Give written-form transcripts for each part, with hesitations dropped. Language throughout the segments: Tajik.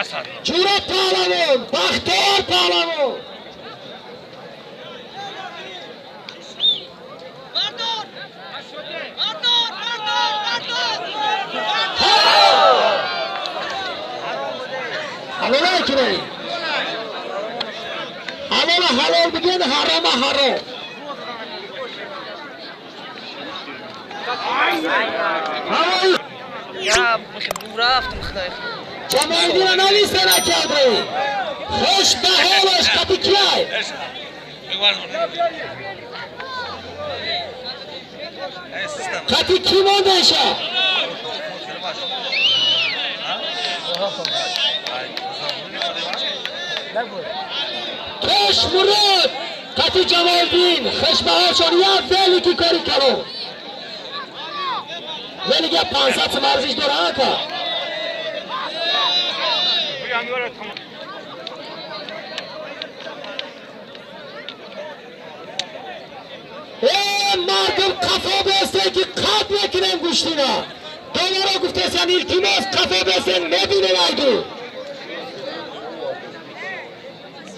Ҷура паҳлавон, Бахтор паҳлавон. Ҳалолай кунед. Ҳалола ҳалол бигӯед, ҳарома ҳаром. Ҷамолиддина нависта накарде. Хуш ба ҳолаш қати кияй? Қати кӣ мондаша? Пеш Мурод қати Ҷамолиддин. Хуш ба ҳолшон, як велики кори калон. Велики 500 сом арзиш дора, ака. Э мардум, қафо бесте, ки қат мекунем гӯштина. Доваро гуфтесан, илтимос, қафо бесен, мебинем айду.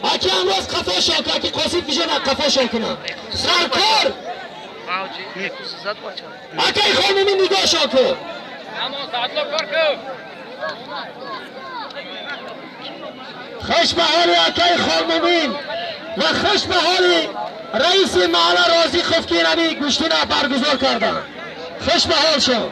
Аки амроз қафошон кун, аки Қосим бижона қафошон кунам. Саркор! Акай хонуми, нигоҳшон кун. Хуш ба ҳоли акаи Холмумин ва хуш ба ҳоли раиси маҳалла Розиқов, ки инами гӯштина баргузор карданд. Хуш ба ҳолшон.